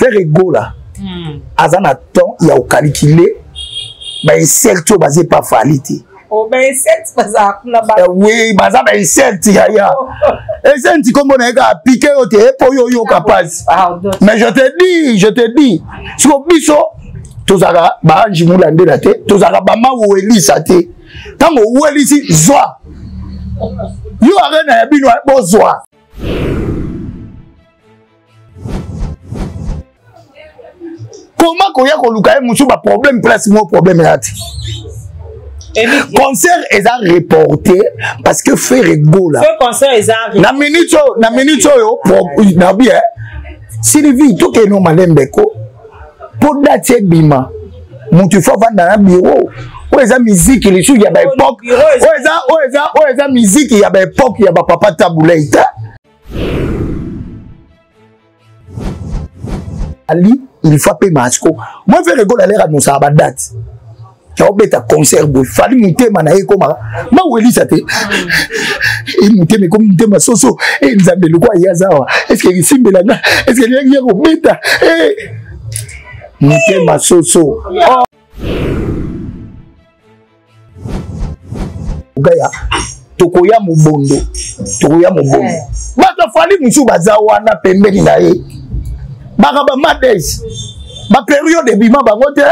Ferre Gola aza na temps ya kokalikile bainsecte oyo baza epa Fally te. Oh, bainsecte bazala kuna ba eh, oui, baza bainsecte yaya. Insecte nkombo na ye kaka pike yo te mpo yo oyoka mpasi. Mais je te dis, je te dis, siko biso tozalaka baange mulandela te, tozalaka bamawelisa te. Ntango owelisi zwa yo arena ya bino bozwa. Koma koya koluka ye mosusu baproblème place moko problème ya te. Concert eza reporté parce que Ferre Gola na minute oyo, na minute oyo na bien Sylvie tokende malembe ko mpo date ebima, moto ifo avanda na bureau. Oyo eza miziki lisusu ya baépoque, oyo eza oyo eza oyo eza miziki ya baépoque ya bapapa Tabulei te. Ali il faut apema siko moi Ferre Gola alere anonsaka badate aobeta concert boye, Fally motema na ye ekomaka mawelisa te, e motema ekomi motema soso, e Nzambe lokwa ye aza awa, eske esimbelanga, eske elingaki ya kobeta e motema soso. Oh. Gaya tokoya mobondo, tokoya mobondo. Bato afali mosusu baza wana pembeni na ye, baka bamades baperiode ebima bango te.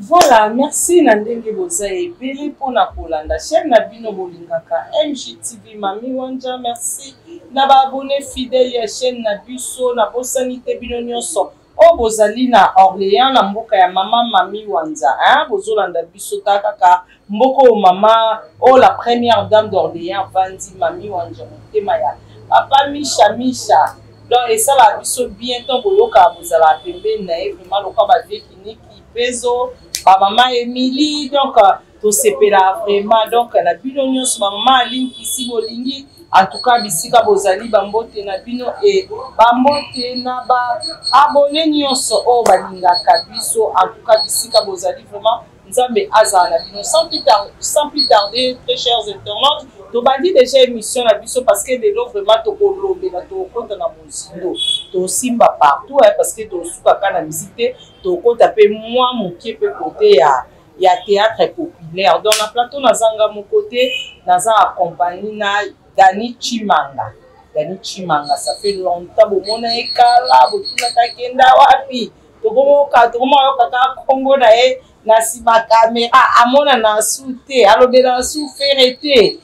Voilà, merci na ndenge boza ebele mpona kolanda chaîne na bino bolingaka MGTV Mami Wanja. Merci na ba abonné fidèle ya chaîne na biso, nabosani te bino nyonso oyo bozali na Orléans, na mboka ya mama Mami Wanza, hein, bozolanda biso ta kaka mboka oyo mama oyo la première dame d'Orléans vandi Mami Wanja, motema ya papa Misha Misha. Donc esalaka biso bien ntango boyokaka bozalaka pembeni na ye, vraiment lokwa bavie kiniki pezo bamama Emilie. Donc tosepelaka vraiment. Donc na bino nyonso, bamama Aline Kisi bolingi, en tout cas bisika bozali, bambote na bino e bambote na ba abonné nyonso oyo balingaka biso. En tout cas bisika bozali, vraiment Nzambe azala na bino. Sans plus tarder, très chers internautes, tobandi déjà émission na biso parce que lelo vraiment tokolobela, tokokota na mozindo, tosimba partout hein, parce que tosukaka na musique te, tokota mpe mwa moke mpe kote ya théâtre populaire. Donc na plateau nazanga moko te, naza accompagné na Dani Chimanga. Dani Chimanga, ça fait longtemps bomona ye kala, botunaka kenda wapi, tokomoka tokomoyoka kaka nkombo na ye na nsima kamera, amonana su te, alobela su Ferre te.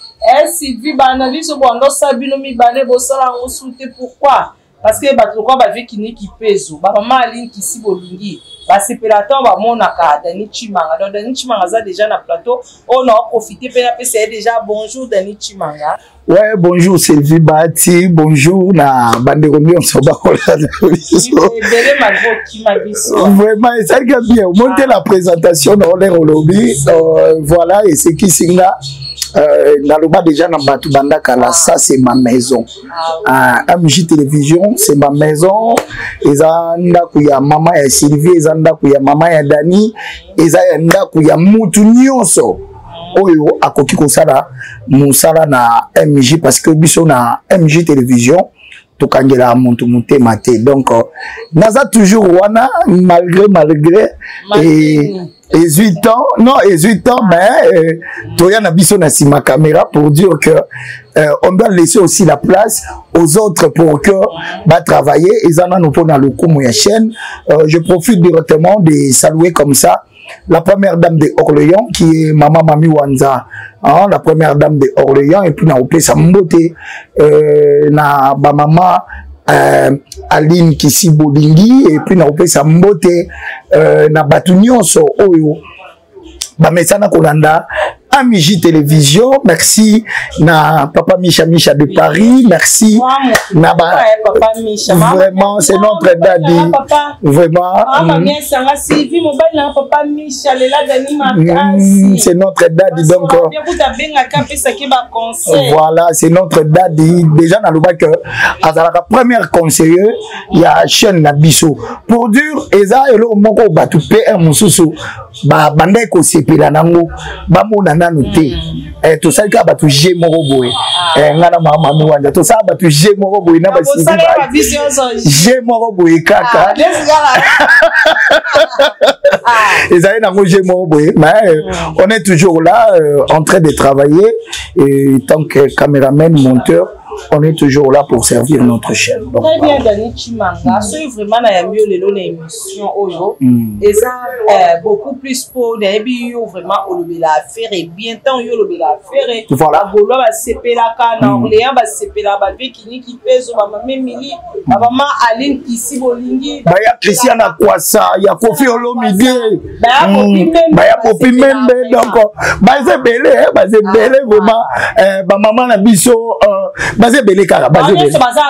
Sylvie, baanalyse bwanda osala bino mibale bosala yango su te, pourquoi? Parce que bato lokwa bavie kiniki pezo, bamama Aline Kisi bolingi basepela ntango bamonaka Dani Chimanga. Donc Dani Chimanga aza déjà na plateau oyo, na oprofite mpe napesa ye déjà bonjour, Dani Chimanga. Ouais, bonjour Sylvie Bati, bonjour na bandeko nyonso bakolanda biso. Ebele malgré okima biso. Vraiment, esalika bien. Monte la présentation na olere olobi, voilà, esekisi nga. Naloba déjà na bato banda kala, ça c'est ma maison. Ah, MJ Télévision, c'est ma maison. Eza ndako ya mama ya Sylvie, eza ndako ya mama ya Dani, eza ya ndako ya mutu nyonso oyo akoki kosala mosala na MJ, parce que biso na MJ Télévision tokangela moto motema te. Donc naza toujours wana malgré et ezwi temps, non, ezwi temps, mais toya na biso na nsima caméra pour dire que on doit laisser aussi la place aux autres pour que batravailler. Eza nano mpona lokumu ya chaîne. Je profite directement de saluer comme ça la première dame de Orléans qui est Maman Mami Wanza, hein, la première dame de Orléans, et puis na opesa mbote na ba mama Aline Kisi Bolingi, et puis na opesa mbote na batu nyonso oyo bamesana kolanda Amiji Télévision, merci na Papa Micha Micha de Paris, merci na ba Papa Micha. Vraiment, c'est notre daddy. Vraiment. C'est notre daddy donc voilà, c'est notre daddy. Déjà na loba que azalaka première conseiller ya chaîne na biso. Pour dire eza eloko moko batu PR mususu babandaki kosepela nango bamona nanu te. Tosali kaka bato g moko boye. Ngai na mama mami wanja tosala bato g moko boye na basili g moko boye kaka ezali nango g moko boye, mais on est toujours là en train de travailler et tant que caméraman, monteur, on est toujours là pour servir notre chaîne. Donc, très bien, Dani Chimanga. Soki vraiment nayambi yo lelo na émission oyo, eza beaucoup plus po nayebi yo vraiment olobela affaire et bien. Ntango yo olobela affaire, bagaulois basepelaka, na Orléans basepelaka, bavie kiniki mpezo, bamama Emili, bamama Aline Kisi bolingi. Baya Christian Akwasa ya Kofi Olomide, baya Popi Membe, donc baza ebele, baza ebele vraiment, bamama na biso baza ebele kaka, baza ebele. Baza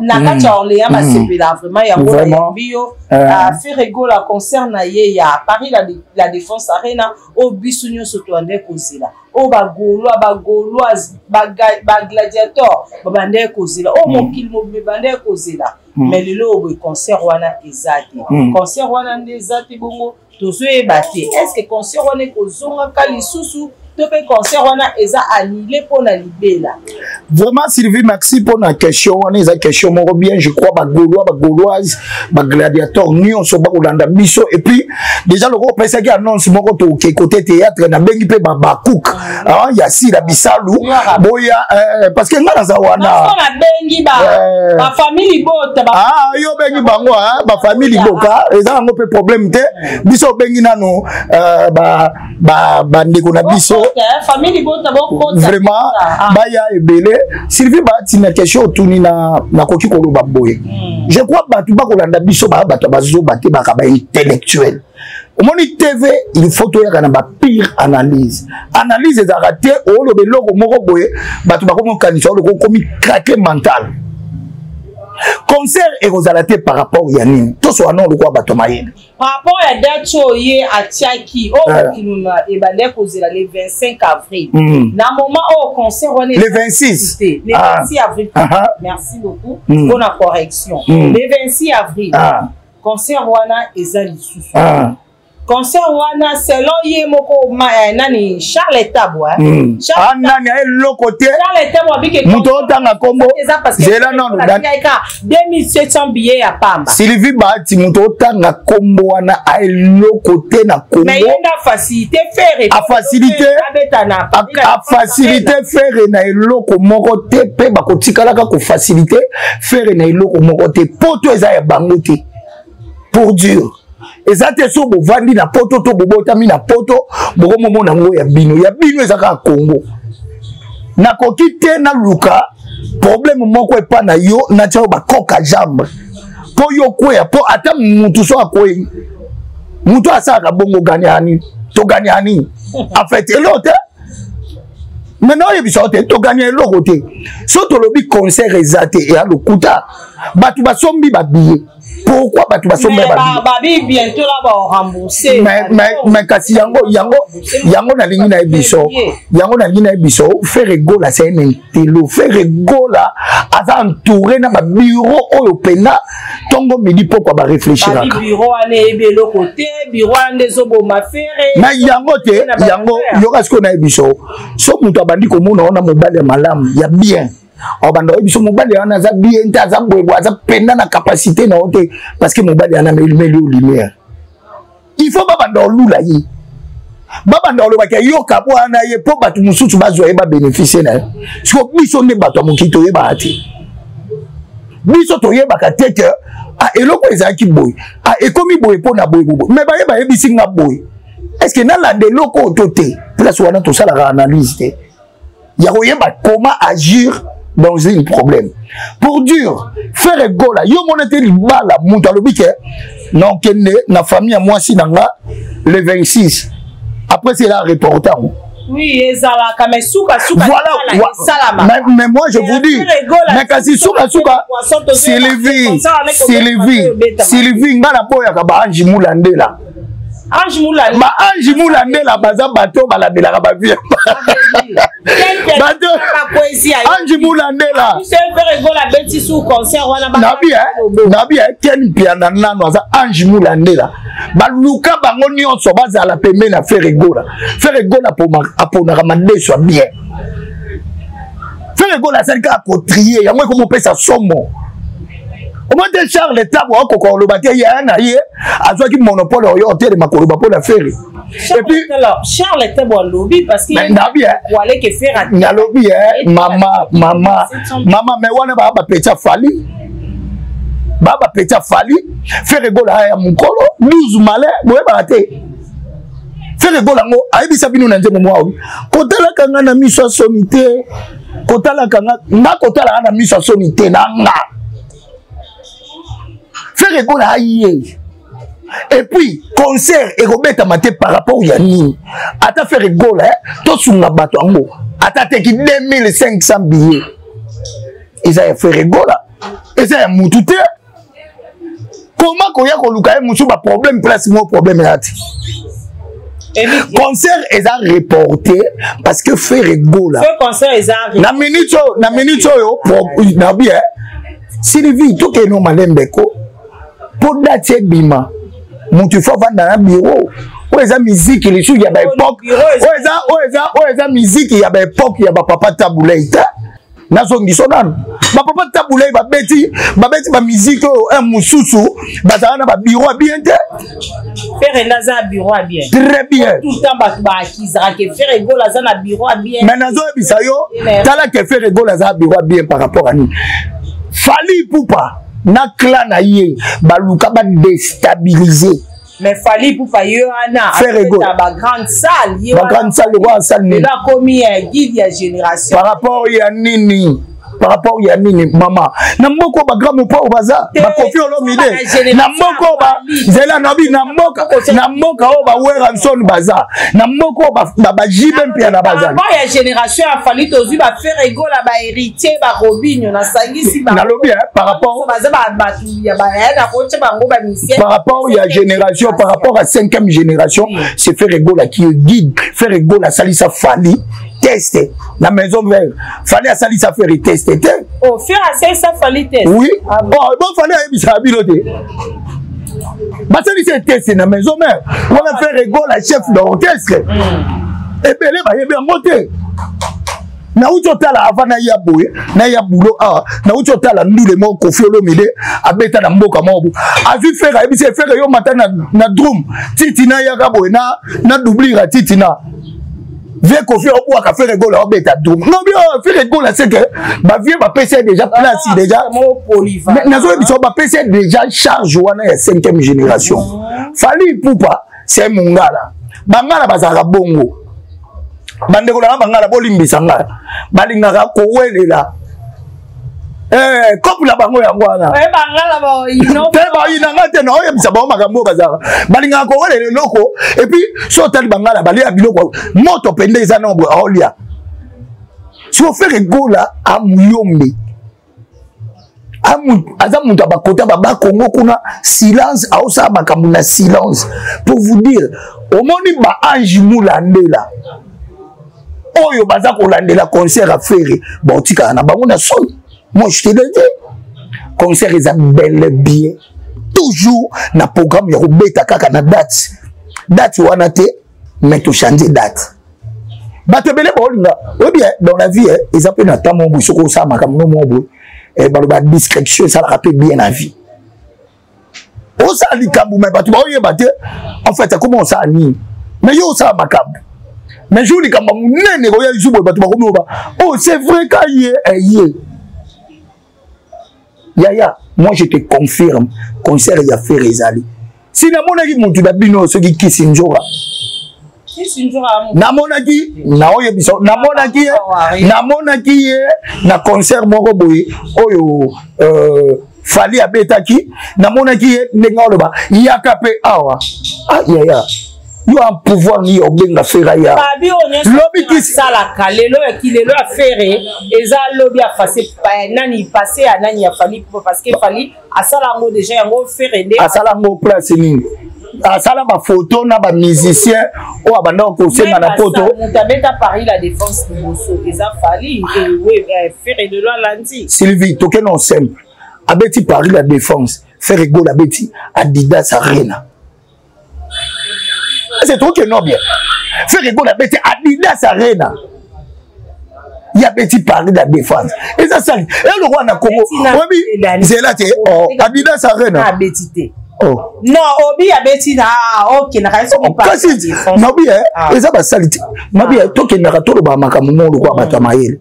na kati ya Orléans, basepela vraiment. Yango nayambi yo. Ferre Gola, concert na ye ya Paris La Défense Arena, oyo biso nyonso toyande kozela, oyo bagaulois, bagauloise, bagladiateur babandaki kozela, oyo mokili mobimba ebandaki kozela, mais lelo oyo boye concert wana eza te. Concert wana nde eza te. Bongo tozoyeba te, est ce que concert wana ekozongaka lisusu to mpe concert wana eza annulé mpona libela? Vraiment, Sylvie, merci mpona question wana. Eza question moko bien. Je crois bagaulois, bagauloise, bagladiateur nyonso bakolanda biso. Et puis déjà loko opesaki annonce moko, toke côté théâtre, nabengi mpe bacook ya sila bisalu boya, parce que nga naza wana. Nabengi bafamille libota. Yo obengi bango bafamille liboka, eza yango mpe problème te. Biso obengi nano bandeko na biso vraiment baya ebele. Sylvie, batina question otuni, nakoki koloba boye: je crois bato bakolanda biso baya bato ya bazoba te, baka baintellectuel. Omoni TV, il faut toyaka na bapire analyse. Analyse ezalaka te oloba eloko moko boye, bato bakomi kokanisa oloko okomi craqué mental. Concert ekozala te par rapport ya nini? Tosoka no lokola bato mayele. Par rapport ya date oyo ye atiaki, oyo mokili ebandaki kozela, le 25 avril, na moment oyo concert wana Le 26. Le 26 avril, merci beaucoup mpona correction, le 26 avril concert wana eza lisusu. Concert wana, selon ye moko nani, Charles Tabwa. Ah, nani eloko te. Charles Tabwa abike. Moto otanga kombo, zela nano. 2700 billets ya pamba. Sylvie Bahati, moto otanga kombo wana aeloko te na Congo. Mais ye nda facilité Ferre. Afacilité, afacilité Ferre na eloko moko te, mpe bakotikalaka kofacilité Ferre na eloko moko te. Poto eza ya bango te. Pour dire, eza te so bovandi na poto to bobotami na poto, bokomomona yango ya bino. Ya bino eza kaka Congo. Nakoki te naluka problème moko epa na yo, natia yo bakoka jambe mpo yo kweya, mpo ata mutu so akwei, mutu asalaka bongo ganyaka nini? Toganyaka nini? En fait, eloko te. Maintenant oyebisa yo te, toganya eloko te. So tolobi concert eza te, eya lokuta. Bato basombi babillet. Pourquoi bato basombi? Babi bientôt là barembourser. Mais kasi yango nalingi na biso, yango nalingi na biso. Ferre Gola, c'est un intello. Ferre Gola aza entouré na babureau oyo pena ntongo, midi, pokwa baréfléchiraka. Bureau wana eyebi eloko te, bureau wana nde ezoboma Ferre. Mais yango te, yango yoka sikoyo nayebi biso. So moto abandi komona wana mobali ya malamu ya bien, obanda oyebi biso mobali wana aza bien te, aza boyeboye, aza penda na capacité na yo te, parce que mobali wana amelimeli yo lumière. Il faut babanda olula ye, babanda olobaki ayoka bwana ye, mpo bato mosusu bazwa ye, babénéficie na ye. Siko biso nde bato ya mokili toyebaka te. Biso toyebaka te ke eloko ezalaki boye, ekomi boye mpo na boye boye. Mais baye bayebisi nga boye, est ce que nalanda eloko oyo to te? Place wana tosalaka analyse te ya koyeba comment agir dans un problème. Pour dire, Ferre Gola, yo mona te libala, moto alobi ke nakende na famille ya mwasi na nga le 26, après c'est la reporter yango. Oui, ezalaka mais suka suka voilà, esalama. Mais moi je vous dis, mais kasi suka suka Sylvie, Sylvie, Sylvie nga naboyaka ba Ange Mulandela. Ange Mulandela. Ba Ange Mulandela baza bato balandelaka ba vie. Bato Ange Mulandela. Nabi eh, nabi eh, Ken Mpiana nano aza Ange Mulandela. Baluka bango nyonso bazala pembeni na Ferre Gola. Ferre Gola aponaka madeso ya bien. Ferre Gola asali kaka kotrie yango ekomopesa somo. Omoni te Charles Tabo akoka koloba te yaya na ye azwaki monopole oyo otelema koloba mpo na Ferre. Et puis Charles Tabo alobi parce que nabi nalobi eh mama mama mama mais wana ba ba petit Fally ba ba petit Fally Ferre Gola ya mokolo 12 malin boyebaka te. Ferre Gola yango ayebisa bino na nzembo mwa oyo kotalaka nga na miso ya soni te kotalaka nga nga kotalaka na miso ya soni te na nga Ferre Gola aye et puis concert ekobetama te par rapport ya nini ata Ferre Gola eh, tosunga bato yango ata teki 2500 billets eza ya Ferre Gola eza ya mutu te koma koya koluka ye mosusu baproblème place moko problème eya te concert eza reporté parce que Ferre Gola na minute oyo na minute oyo na bien Sylvie tokende malembe ko mpo date ebima moto ifo avanda na bureau oyo eza miziki lisusu ya baepoke oyo eza miziki ya baepoke ya bapapa Tabulei te nazongiso nanu bapapa Tabulei babeti babeti bamiziki oyo un mosusu bazala na babiro ya bien te. Ferre nde aza na bureau ya bien. Très bien. Tout le temps bato baakizaka ke Ferre Gola aza na bureau ya bien. Mais nazoyebisa yo tala ke Ferre Gola aza na bureau ya bien par rapport à nini. Fally Ipupa na clan na ye baluka badestabiliser. Mais Fally Ipupa ye wana Ferre Gola ba grande salle ye ba grande salle lokola salle nini akomi guide ya génération par rapport ya nini par rapport ya nini mama na mboka ba grand mopao baza ba Koffi Olomide na mboka ba nzela na bi na mboka na mboka oyo ba Werrason baza na mboka oyo ba ba JB Mpiana baza par ya génération ya Fally tozwi ba Ferre Gola ba Héritier ba Robinho na sangisi ba nalobi par rapport baza ba batu ya ba na kotia bango ba musicien par rapport ya génération par rapport à cinquième génération c'est Ferre Gola qui est guide. Ferre Gola asalisa Fally test na maison vert. Fally asalisa Ferre test te. Oh, Ferre asalisa Fally test. Oui. Ah bon, oh, bon Fally ayebisa bino te. Basalisa test na maison mère. Wana Ferre Gola chef d'orchestre. Ebele bayebi yango te. Nauti otala avant naya boye naya boulot awa nauti otala ndule moko Koffi Olomide abeta na mboka moko boye azwi Ferre ayebisi ye Ferre yo mata na, na drum titi nayaka boye na, na doublira titi na vie Koffi obwaka Ferre Gola obeta drum non bien Ferre Gola c'est que ba vieux bapesi ye déjà place déjà nazoyebisa bapesi ye déjà charge wana ya 5e génération. Fally Ipupa c'est mongala bangala bazalaka bongo bandeko na nga bangala bolimbisa nga balingaka kowelela kope na bango yango wana te bayina nga te naoyebisa bango makambo oyo bazalaka balingaka kowelela eloko et puis so otali bangala balia biloko moto pende eza na boye aolia so Ferre Gola amuyombe aza moto ya bakota baba Kongo kuna silence aosala makambo na silence pour vous dire omoni ba Ange Mulandela oyo baza kolandela concert ya Ferre baotikala na bango na soni. Moi je te le dis, concert eza bel et bien toujours na programme ya kobeta kaka na date date wana te, mais tochange date. Bato ebele baolinga oyebi dans la vie eza mpe na ntango moko boye soki osala makambo no moko boye baloba discrétion esalaka mpe bien na vie. Osala likambo mais bato baoyeba te en fait akoma osala nini, mais yo osala makambo mais jour likambo ya monene koya lisu boye bato bakomi oba oh c'est vrai ka ye ye yaya. Moi je te confirme concert ya Ferre ezali si namonaki motu na bino soki kisi nzoka namonaki naoyebisa namonaki ye namonaki ye na concert moko boye oyo Fally abetaki namonaki ye ndenge aloba yaka mpe awa ah yaya. Yo en pouvoir ni obenga Ferre ya babi oyo nyonso lobi kisi salaka lelo ya kilelo ya Ferre eza lobi ya fase nani passé ya nani ya Fally parce que Fally asala yango déjà, yango Ferre nde asala yango. Place nini asala bafoto na bamusicien oyo abandaka kosenga na poto? Moto abeta Paris La Défense liboso eza Fally, Ferre lelo alandi. Sylvie, tokende simple. Abeti Paris La Défense, Ferre Gola abeti Adidas Arena. C'est trop que non bien. Ferre Gola abeti Adidas Arena, ya beti Paris La Défense, eza sali eloko wana Congo oyebi nzela te. Adidas Arena. Abeti te. Oh. Non, obi abeti na okendaka. Kasi nabi eza basali te. Nabi tokendaka, tolobaka makambo moko lokola bato ya mayele.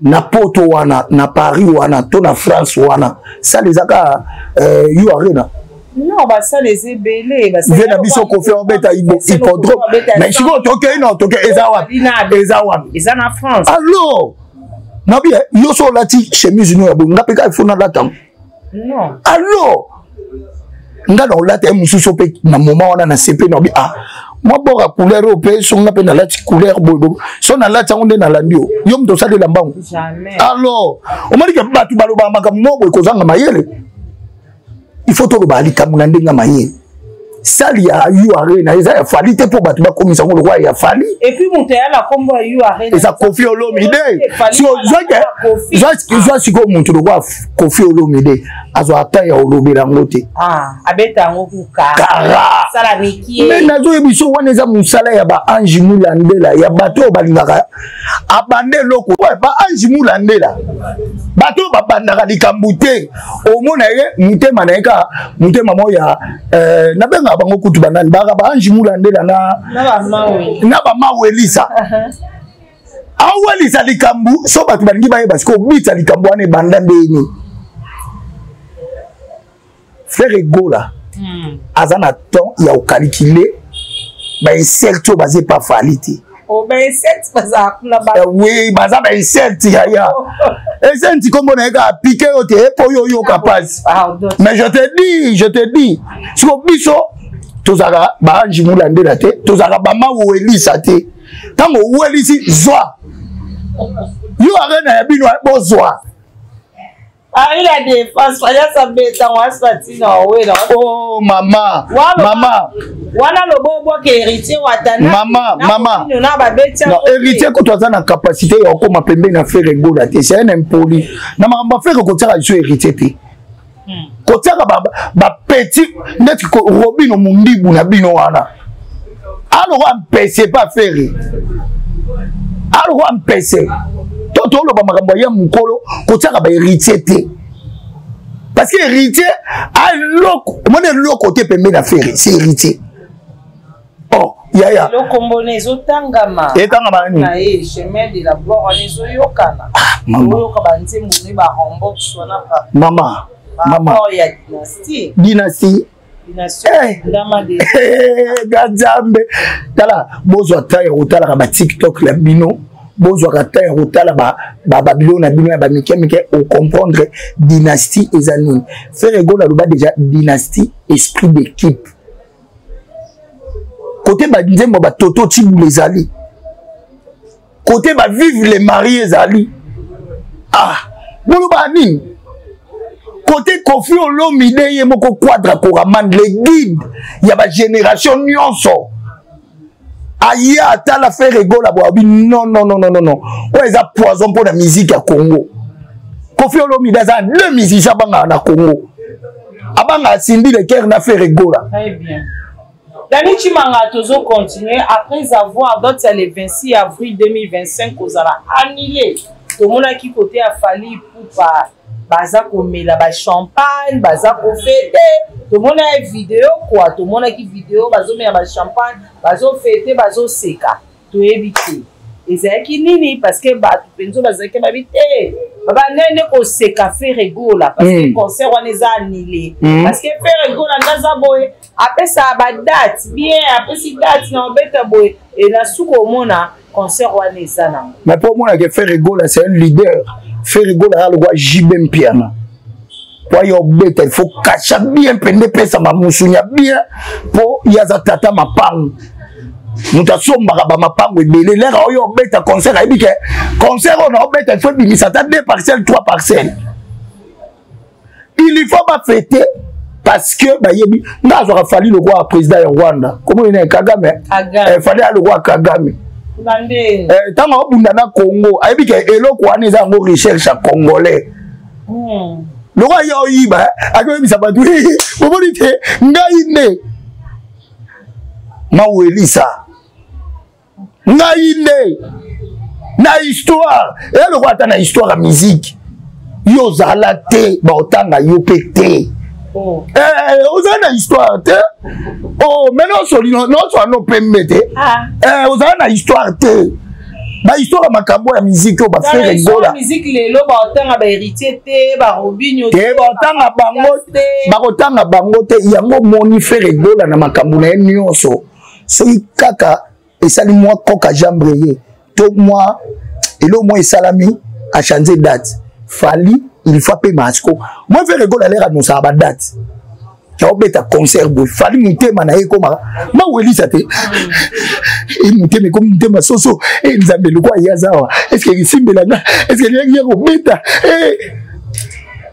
Na poto wana, na Paris wana to na France wana, sale eza kaka U Arena? Non, basale eza ebele. Vie na biso Kofi obeta Hippodrome, mais sikoyo tokei no toke, eza wapi? Eza wapi? Eza na France. Alors nabi yo so olati chemise no ya boye, nga mpe kaka ifo nalata. Non. Alors nga na olata ye mosusu mpe na moment wana na sepe na obi ah mwa bord ya couleur oyo mpe so nga mpe nalati couleur boye, so nalati yango nde nalandi yo, yo moto osalela mbango. Alors omoni ke bato balobaka makambo moko boye kozanga mayele. Il faut toloba likambo na ndenge ya mayele. Sali ya U Arena eza ya Fally te, mpo bato bakomisa yango lokola ya Fally. Et puis moto ya na kombo ya U Arena eza Kofi Olomide. Zwa sikoyo moto lokola Kofi Olomide, azwa ata ya olobela yango te. Abeta yango kara. Mais nazoyebi so wana eza mosala ya baange mulandela, ya bato oyo balingaka abanda eloko. Baange mulandela, bato oyo babandaka likambo te, omona ye motema na ye kaka motema moko ya nabengaka bango kutu banani, baka baange mulandela na bamawelisa awelisa likambo. So bato balingi bayeba sikoyo obita likambo wana ebanda ndeni. Ferre Gola aza na temps ya kokalikile bainsecte oyo baza epa Fally te. Oui, baza bainsecte yaya. Insecte nkombo na ye kaka pike yo te epo oyo oyoka mpasi. Mais je te dis, je te dis, siko biso tozalaka baange mulandela te, tozalaka bamawelisa te. Ntango owelisi, zwa yo Arena ya bino, bozwa. Paris La Défense, Fally asabeta ngo asati na wela. Oh mama, mama. Wana lobo obwaka Héritier Watana. Mama, mama. Na babeti. Non, Héritier kutu aza na capacité ya kokoma pembeni na Ferre Gola te, c'est un impoli. Na makambo ya Ferre, kotiaka liso Héritier te. Kotiaka bapetit neti Robino Mundibu na bino wana. Aloko ampese pa Ferre. Aloko ampese. To toloba makambo ya mokolo, kotiaka bahéritier te. Parce que Héritier aloko, omoni eloko te pembeni na Ferre, c'est Héritier. Oh yaya. Eloko mbona ezotangama. Etangama nini? Na ye Chemin de la gloire wana ezoyokana. Ah, mama. Oyoka banzembo ne barembourse wana. Mama, mama. Ya Dynastie. Dynastie. Ga Nzambe, tala, bozwa ta ya kotalaka batiktok na bino, bozwaka ta ya kotala babilo na bino ya bamike mike, ocomprendre Dynastie eza nini. Ferre Gola aloba déjà Dynastie, esprit d'équipe. Kote banzembo batoto tibula ezali, kote bavive les marie ezali. Ah, boloba nini? Kote Kofi Olomide ye moko, Quadra Koraman, le guide ya bagénération nyonso, aye atala Ferre Gola boabi: non, non, non, non, non, non, oyo eza poison mpo na musique ya Congo. Kofi Olomide aza deux musiciens abangaka na Congo, abangaka Cindy Le Cœur na Ferre Gola. Très bien. Dani Chimanga, tozo continuer après avoir date ya le 26 avril 2025 kozala annulé. Tomonaki côté ya Fally Ipupa baza komela ba champagne, baza kofete. Tomonaki video quoi, tomonaki video bazomela ba champagne, bazofete, bazoseka. Toyebi te ezalaki nini, parce que bato mpenza bazalaki babi te babandai nde koseka Ferre Gola parce que concert wana eza annulé, parce que Ferre Gola nde aza boye, apesaka badate bien, apesi date na obeta boye e na suka omona concert wana eza nango. Mais mpo omonaka Ferre Gola, c'est un leader. Ferre Gola aza lokwa JB Mpiana. Po aye obeta, il faut kasha bien mpe nde epesama musunya bien, mpo ye aza tata mapangu. Moto asombaka bamapango ebele, lere oyo obeta concert, ayebi ke concert oyo na obeta, il faut ebimisa ata deux parcelles, trois parcelles. Il faut bafete parce que bayebi nga azwaka Fally lokola président ya Rwanda, komoni na Kagame. Eh, Fally alokola Kagame ntango eh, aobunda na Congo, ayebi ke eloko wana eza yango recherche ya Congolais. Lokola ye oyiba, akoyebisa bato, bomoni te, ngai nde mawelisa, ngai nde na histoire. Eya lokola ata na histoire ya musique, yo ozala te, baotanga yo mpe te. Oh. Eh, ozala na histoire te. Oh, mais nosoli noswa no pembe te. Ah. Eh, ozala na histoire te. Bahistoire ya makambo ya miziki oyo baFerre Gola. Lelo baotanga baHéritier te, baRobinho te, baotanga bango, bakotanga bango te. Yango moni Ferre Gola na makambo na ye nyonso, soki kaka esali mwa koka jambre ye to mwa eloko mwa esalami, achange date. Fally, il faut mpe masco moi Ferre Gola alere anonsaka badate aobeta concert boye, Fally motema na ye ekomaka mawelisa te. E motema ekomi motema soso. E Nzambe, lokwa ye aza awa, est-ce esimbelanga? Est-ce liyaki ya kobeta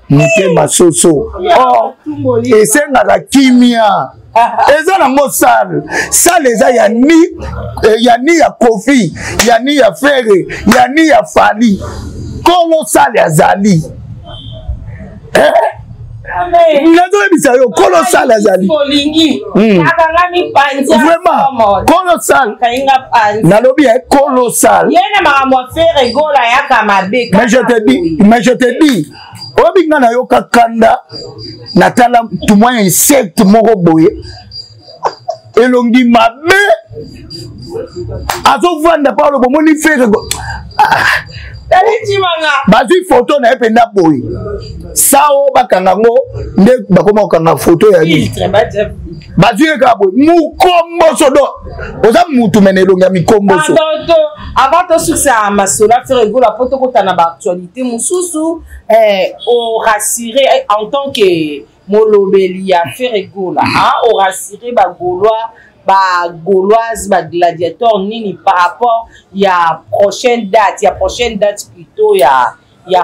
motema soso? Or esengaka kimia. Eza nango salle, salle eza ya ni eh, ya ni ya Koffi, ya ni ya Ferre, ya ni ya Fally. Kolo salle azali eh? Nazoyebisa yo, kolo salle azali. Vraiment, kolo salle, nalobi kolo salle. Mais je te dis, mais je te dis, oyebi nga nayoka kanda, natala tumwa insecte moko boye, elongi mabe, azovanda mpa oloba, omoni Ferre, ah. Bazwi foto na ye mpenza boye, sao bakanga yango nde bakoma kokanga foto ya nini, bazwi ye kaka boye, mokomboso do oza mutu mene elongi ya mikomboso. Avant tosukisa masolo Ferre Gola, mpo tokota na baactualité mosusu, eh, orassure en tant que molobeli ya Ferre Gola, orassure Bagaulois, Bagauloise, Bagladiateur nini par rapport ya prochaine date, ya prochaine date plutôt ya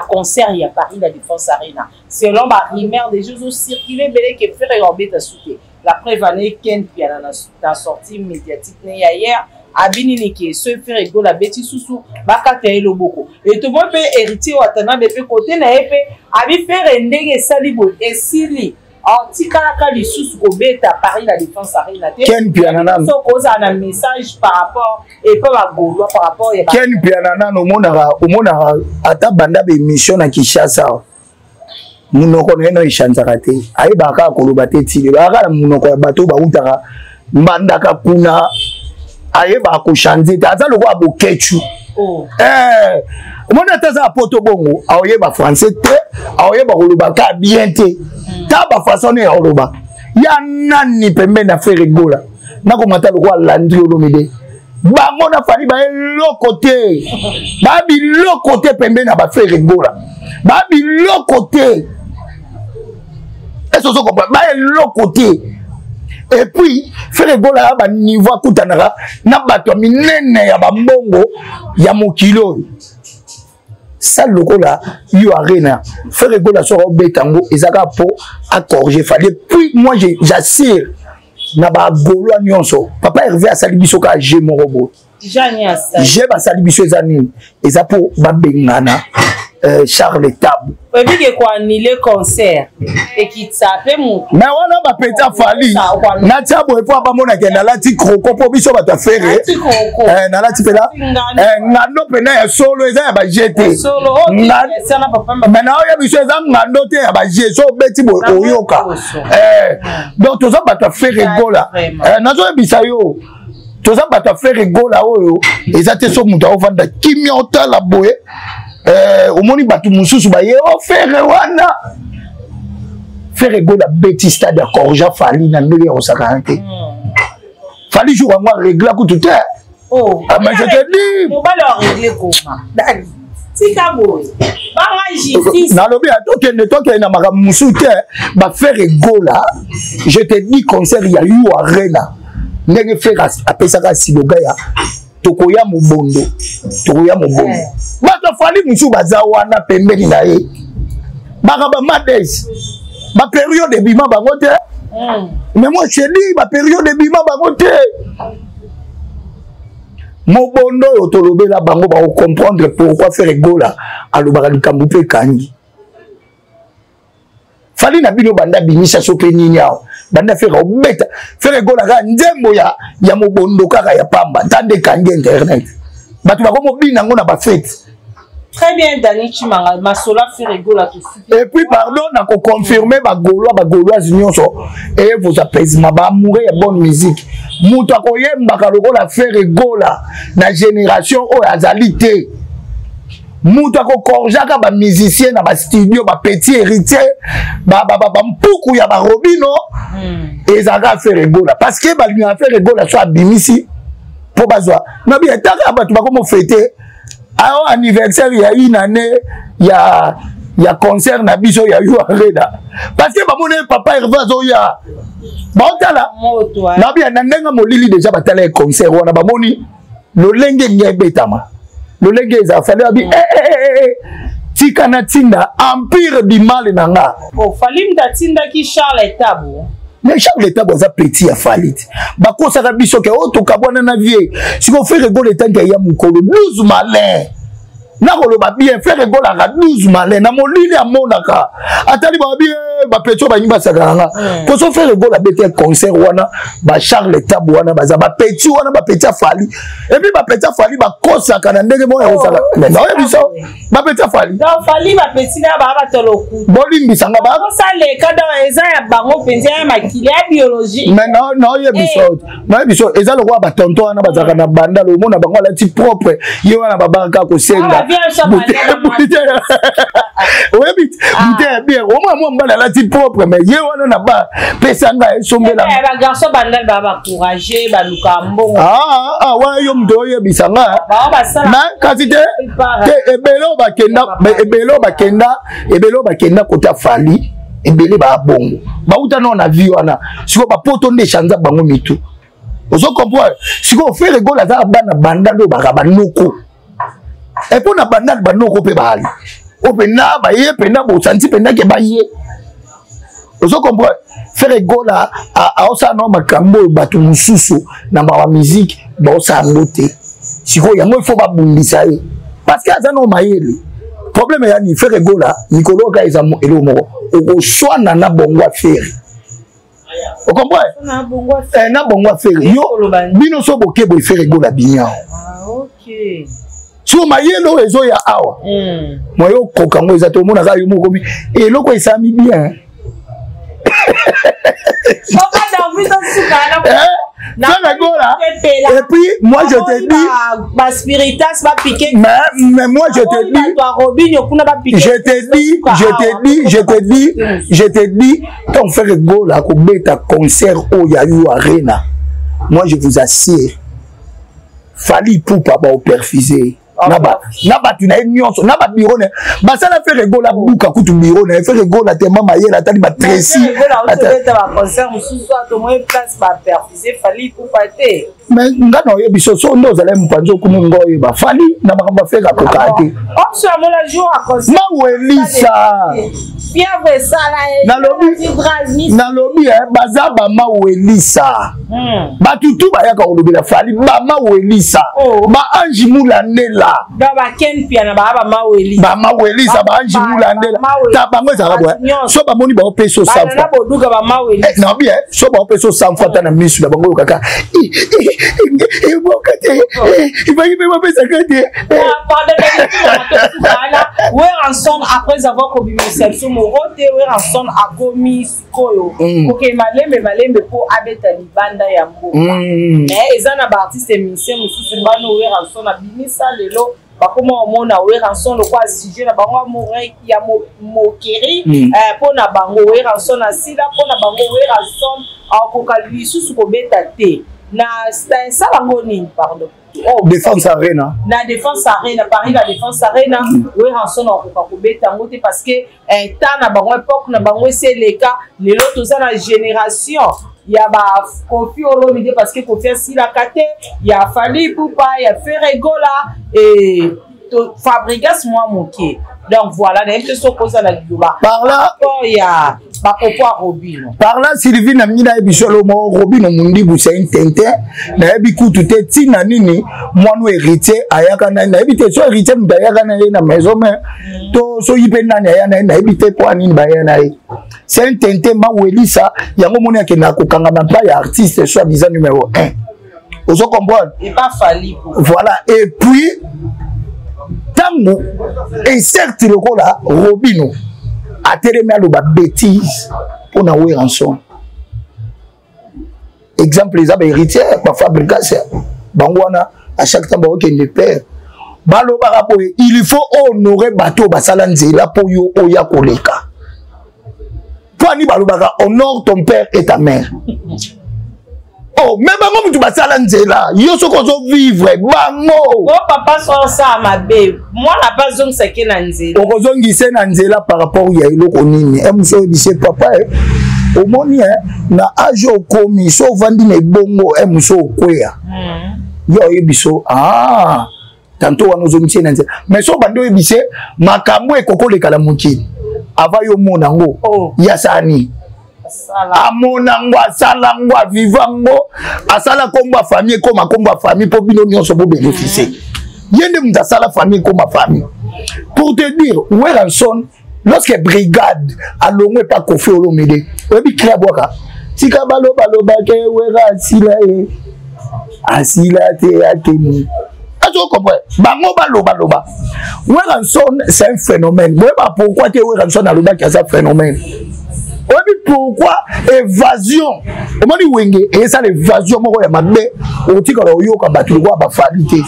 concert ya Paris La Défense Arena? Selon barumeur déjà ozocircule ebele ke Ferre obeta su te. La preuve ane, Ken Piana na sortie médiatique ne ya hier abi nini? Ke soki Ferre Gola abeti susu, bakata ye loboko. E tomoni mpe Héritier Watanabe mpe kote na ye mpe abi Ferre ndenge esali boye, esili, atikalaka lisusu kobeta Paris La Défense Arena te. Ken Piana nano. So kozala na message par rapport epa Bagaulois, par rapport ya Ken Piana nano, omonaka ata banda baémission na Kinshasa, munoko na ye no echanzaka te, ayebaka kaka koloba te. Tile baka kaka na munoko ya bato bautaka mbandaka kuna, ayebaka kochange te, aza lokola Bokecu. Oh. Eh, omoni ata aza ya poto bongo, aoyeba français te, aoyeba koloba kaka bien te. Ta bafaçon ne ya koloba ya nani pembeni ya Ferre Gola, nakomata lokola Landry Olomide. Bango na Fally baeloko te, babiloko te pembeni na baFerre Gola, babiloko te. Est-ce ozo comprendre? Baeloko te. Et puis Ferre Gola ya baniveau akutanaka na bato ya minene ya bambongo ya mokili oyo. Salle lokola yo Arena, Ferre Gola soki obeta yango, eza kaka mpo acorriger Fally. Puis moi, j'assure na Bagaulois nyonso, papa Hervé asali biso kaka jeu moko boye. Je basali biso eza nini? Eza mpo babengana Charles Tabu. Oyebike koannuler concert ekitisa mpe motu. Me wana bapeta Fally natia boye mpo bamonake nalati croco, mpo biso bato ya Ferre nalati mpena ngando mpena ya solo, eza ya baje te. Me naoya biso eza ngando te ya baje, so obeti boye oyoka. Donc toza bato ya Ferre Gola, nazoyebisa yo, toza bato ya Ferre Gola. Oyo eza te so moto aovanda kimia, otala boye, omoni bato mosusu baye o Ferre wana. Ferre Gola beti stade ya corja Fally na ndenge ya kosakana te. Fally jour yango arégla kutu te. Oh. Ah, mais je te dis, mobali aregle koma tika boye, banga justice. Nalobi tokende na makambo mosusu te. BaFerre Gola, je te dis, concert ya U Arena. Ndenge Ferre apesaka siloga ya tokoya mobondo, tokoya mobondo, bato ya Fally mosusu baza wana pembeni na ye, baka bamades, bapériode ebima bango te. Mais moi je dis, bapériode ebima bango te. Mobondo oyo tolobela bango, bakocomprendre pourquoi Ferre Gola alobaka likambo mpe ekangi Fally na bino. Banda bimisa so mpe nini awa, banda Ferre obeta, Ferre Gola kaka nzembo ya mobondo kaka ya pamba, nta nde ekangi internet, bato bakomobina yango na bafêtes. Très bien, Dani Chimanga, Masola Ferre Gola tosuki. Et puis pardon, nakoconfirme bagaulois, bagauloise nyonso et vos apaisements, baamoureux ya bonne musique, moto akoyembaka lokola Ferre Gola na génération oyo azali te. Moto akokorjaka bamusicien na bastudio, bapetit héritier, bampuku ya barobino, ezalaka Ferre Gola, parce que balingaka Ferre Gola. So abimisi mpo bazwa nabi etaka, bato bakomofêter ayo anniversaire ya une année ya concert na biso ya U Arena, parce que bamoni papa Herve azoya, baotala nabi na ndenge molili déjà. Batala ye concert wana, bamoni lolenge nge ebetama, lolenge eza Fally abi mm. eh, eh, eh, tika natinda empire du mal na nga. Oh, Fally mutu atindaki Charles Tabo. Mais Charles Tabo aza petit ya Fally te. Bakosaka biso ke oyo tokabwana na vie. Sikoyo Ferre Gola etangi aya mokolo 12 malin, nakoloba bien, Ferre Gola aka 12 malin na molili, amonaka, atali babi bapetits oyo balingi basaka nga. Poso Ferre Gola abeti concert wana, bacharles Tabo wana baza bapetits wana, bapetits ya Fally. Et puis bapetits ya Fally bakosaka na ndenge moko ya kosala. Naoyebi biso bapetits ya Fally. Fally, bapetits na baa bato lokuta. Bolimbisanga. Bakosaleka, donc eza ya bango mpenza ya makili ya biologie. Mais naoyebi biso, eza lokola batonto wana bazalaka na bandalo, omona bango alati propre, ye wana babakaka kosenga, oyebi, bouteille ya bière. Omona mwa mobali alati propre, mais ye wana na ba pesa ngai, esombela. Bagarçon bandal baa bacourage, baluka mbongo. Wana yo moto oyebisa nga, mais kasi te te, ebele oyo bakenda, ebele oyo bakenda, ebele oyo bakenda kota Fally, ebele baa bongo, bauta nao na vie wana. Sikoyo bapoto nde echanza bango mitu, ozo comprendre? Sikoyo Ferre Gola aza bana bandal oyo baka banoko, epo na bandal banoko mpe baali oyo mpena baye mpena bosanti mpena ke baye, ozo comprendre? Ferre Gola aosala nao makambo oyo bato mosusu na mawa musique baosala yango te. Sikoyo yango il faut babundisa ye, parce que aza nao mayele. Problème eyani, Ferre Gola mikolo kaka eza eloko moko, okoswana na bongo ya Ferre, ocomprendre? Na bongo ya Ferre, yo bino so boke boye, Ferre Gola bimi awa. Siko mayele oyo ezoya awa, moye okoka yango eza te. Omonaka yo moko komi eloko esami bien. Ferre Gola, et puis moi je te dis baspiritas bapike. Mais moi je te dis, je te dis, je te dis, je te dis, je te dis, ton Ferre Gola akobeta concert oyo ya U Arena, moi je vous assure, Fally Ipupa baoperfuse na bato na ye nyonso na babureau na ye. Basala Ferre Gola buka kutu bureau na ye. Ferre Gola tema mayele, atali batresi. Baconcert mosusu atomoi place baperfuse Fally Ipupa te. Mais nga na oyebi so so nde ozala mopanzi okumi ngo, oyeba Fally na makambo aFerre akokaa te. Mawelisa, nalobi baza bamawelisa. Bato tu bayaka kolobela Fally, bamawelisa, baange mulandela, bamawelisa, baange mulandela ta bango ezalaka boye. So bamoni baopesa nabi, so baopesa 100 francs, ata na misu na bango oyo kaka eboka te, ifaki mpe bapesaka te. Werrason, après avoir kobimisa biso moro te, Werrason akomi sikoyo kokende malembe malembe mpo abeta libanda ya mboka. Mais eza na baartiste musicien mosusu bano Werrason abimisa lelo, bakoma omona Werrason lokola sujet na bango ya moquerie. Mpo na bango Werrason asila, mpo na bango Werrason akoka lisusu kobeta te. Na esala yango nini? Pardon. Oh, Défense Arena. Na Défense Arena, Paris, la Défense Arena, Werrason akoka kobeta yango te, parce que temps na bango, époque na bango esi eleka. Lelo toza na génération. Ya ba Koffi Olomide, parce que Koffi asilaka te, ya Fally Ipupa, ya Ferre Gola et Fabregas mwa moke. Donc voilà, nayebi te soki ozala liloba par là rapport ya bapropos ya Robino. Par là, Sylvie, na mingi nayebi solo moko, Robino Mundibu, c'est un tintin. Nayebi kutu te ntina nini mwana Héritier ayaka na ye. Nayebi te so Héritier moto ayaka na ye na maison, mais to soki mpe nani aya na ye, nayebi te mpo nini baya na ye. C'est un tintin mawelisa. Yango moni akendaka kokangama mpa ya artiste soit disant numéro 1, ozo comprendre? Epa Fally. Voilà. Et puis ntango insecte lokola Robino atelemi aloba bétise mpo na Werrason, exemple eza bahéritier, baFabregas, bango wana à chaque temps baokende père, balobaka boye: il faut honorer bato oyo basala nzela mpo yo oya koleka. Mpo ani balobaka "honore ton père et ta mère"? Oh, mais bango mutu basala nzela, yo soki ozovivre bango. O papa so osala mabe, mwana mpe azongisaki na nzela. Okozongisa na nzela par rapport ya eloko nini? E mosu oyebisi papa e omoni e na age okomi, so ovandi na ebongo e mosu okweya. Yo oyebi so, ah, tanto wana ozongisi ye na nzela. Mais so bandi oyebisi ye makambo ekokoleka na mokili ava yo mona yango. Oh. Yasala nini? Amona yango, asala yango, aviva yango, asala nkombo ya famille ekoma nkombo ya famille mpo bino nyonso bobénéficie. Ye nde moto asala famille ekoma famille. Pour te dire, Werrason, lorsque Brigade alongwe epa Koffi Olomide, oyebi cri abwaka: "Tika balobalobake, Wera asila ye, asila te, akemi." Azo comprendre bango balobaloba. Werrason, c'est un phénomène. Boyeba pourquoi te Werrason alobaki aza phénomène. Oyebi pourquoi? Évasion, omoni Wenge eyesala évasion moko ya mabe, otikala oyoka bato lokola baFally te.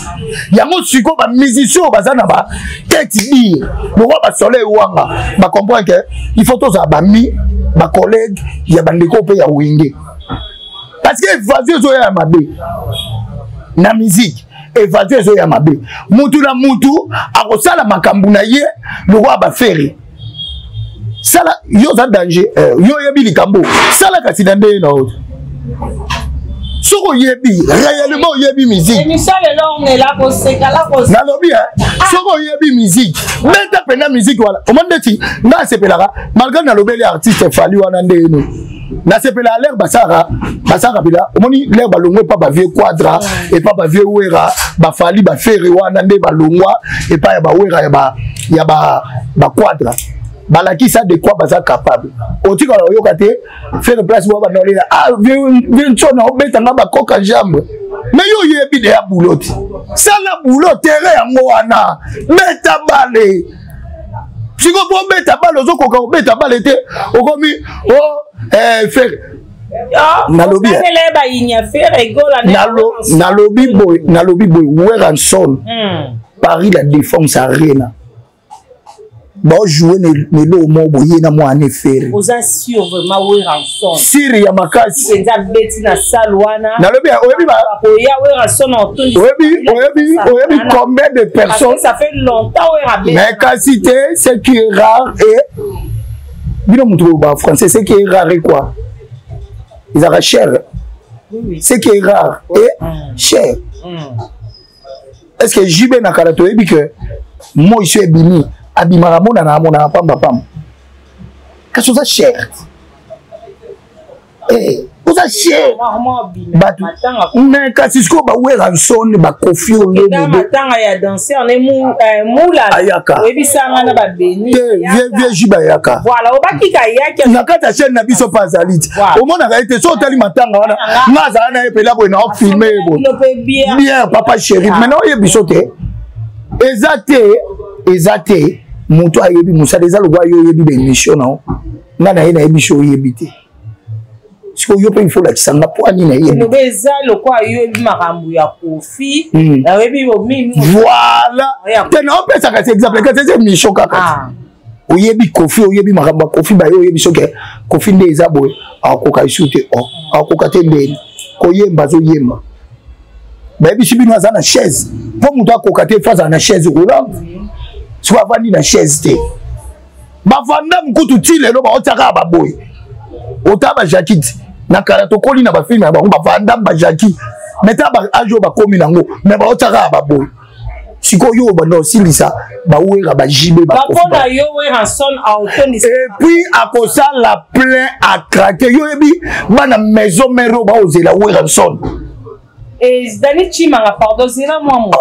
Yango sikoyo bamusicien oyo baza na batete dire lokola basoleil wanga bacomprendre que il faut tozala bami bacollègue ya bandeko mpe ya Wenge, parce que évasion ezoya ya mabe na musique. Évasion ezoya mabe, mutu na mutu akosala makambo na ye lokola baFerre. Sala yo, oza danger. Yo oyebi likambo, sala kasi na ndenge na yo. Soki oyebi réellement, oyebi musique, nalobi, soki oyebi musique, beta mpenza musique wana. Omoni ndeti nga asepelaka malgré nalobeli artiste Fally wana, nde eno nasepela l'heure basalaka mpela. Omoni l'heure balongwa epa bavieux Quadra, epa bavieux Wera, baFally, baFerre wana nde balongwa epa ya baWera, ya baQuadra, balakisa de quoi baza capable. Otikala oyoka te Ferre place wa banolela: "Ah, vieux Nsona obetanga bakoka jambe." Mais yo oyebi deya boulot te, sala boulot, terrain yango wana, beta bale. Siko po obeta bale, ozokoka kobeta bale te, okomi o Ferre. Nalobi, nalobi boye, Werrason, Paris La Défense Arena, baojoue na eloko moko boye na mwana Ferre. Oza sûr vraiment Werrason? Sûr ya makasi. Mpenza beti na salle wana. Nalobi, oyebi, oya Werrason. Oyebi combien de personnes? Ça fait longtemps Wera. Mais kasi te, ce qui est rare et bino moto ba français, ce qui est rare et quoi, ezalaka cher. Ce qui est rare et cher. Est ce que JB na kala, toyebi que moi so ebimi, abimaka, monana, amonaka pamba pamba, kasi oza cher, oza cher bato. Mais kasi sikoyo baWerrason, baKoffi Olomide ya danser ne mula. Ayaka. Oyebisanga na babeni. Te, vieux JB ayaka. Voilà, obakika ayaki. Na kati ya chaîne na biso mpe azali te, omonaka ye te. So otali matanga wana, nga azala na ye mpela boye na ofilme ye boye bien, papa chéri. Maintenant oyebi biso te, eza te, eza te. Moto ayebi mosala eza lokwa yo oyebi baémission na nga na ye, nayebi so oyebi te. Sikoyo yo mpe il faut lakisa nga mpo ani nayebi. Loba eza lokwa yo oyebi makambo ya Koffi, nayebi mingi. Voilà, te, naopesaka si exemple, kasi eza émission kaka. Oyebi Koffi, oyebi makambo ya Koffi, baye oyebi soki Koffi nde eza boye, akoka esu te, akoka te ndeni koyemba, azoyemba. Bayebisi bino aza na chaise mpo moto akoka te, fo azala na chaise roulante. Soki avandi na chaise te, bavanda mokutu ti lelo baotia kaka baboye, ota bajakiti. Na kala tokoli na bafilme na bango, bavandam, bajaki, mais ta baage oyo bakomi nango, mais baotiaka ya baboye. Sikoyo oyo banda osilisa bawera, bajibe. Et puis akosala plein à craquer. Yo oyebi bana Maison Mère oyo baozela Werrason. Dani Chimanga, pardon, zela mwa mo.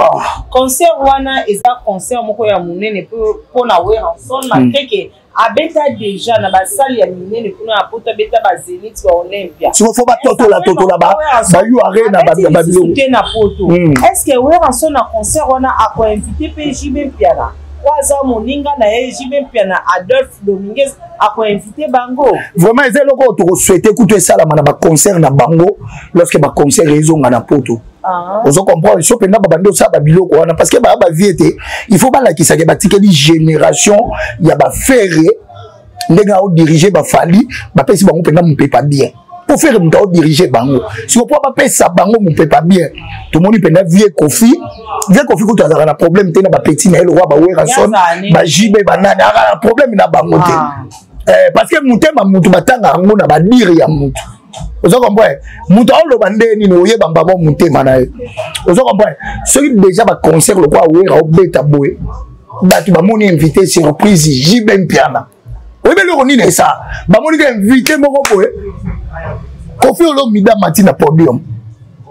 Concert wana eza concert moko ya monene mpona Werrason, malgré que abeta déjà na basali ya minene kuna ya Poto, abeta baZénith, baOlympia. Siko fo batotola totola bayu Arena. Babiloko te na Poto. Est ce que Werrason na concert wana akoinvite mpe JB Mpiana oyo aza moninga na ye, JB Mpiana, Adolphe Dominguez, akoinvite bango? Vraiment, eza eloko oyo tokosouhaite kutu esalama na baconcert na bango lorsque baconcert ezonga na Poto. Ozo comprendre? So mpenza babandi osala babiloko wana parce que baya bavie te. Il faut balakisaka batikeli génération ya baFerre ndenge aodirige baFally, bapesi bango mpenza mopepa bien, po Ferre moto aodirige bango. Siko mpo bapesa bango mopepa bien, tomoni mpenza vieux Koffi. Vieux Koffi kutu azalaka na problème te na bapeti na ye lokwa baWerrason, baJB, banani, azalaka na problème na bango te. Parce que motema mutu batanga yango na badire ya mutu. Oza comprendre? Moto aoloba nde nini, oyeba mbamo motema na ye. Oza comprendre? Soki déjà baconcert lokwa Wera obeta boye, bato bamoni invité surprise JB Mpiana, oyebi eloko nini esa? Bamoni ka invité moko boye, Koffi Olomide amati na podium,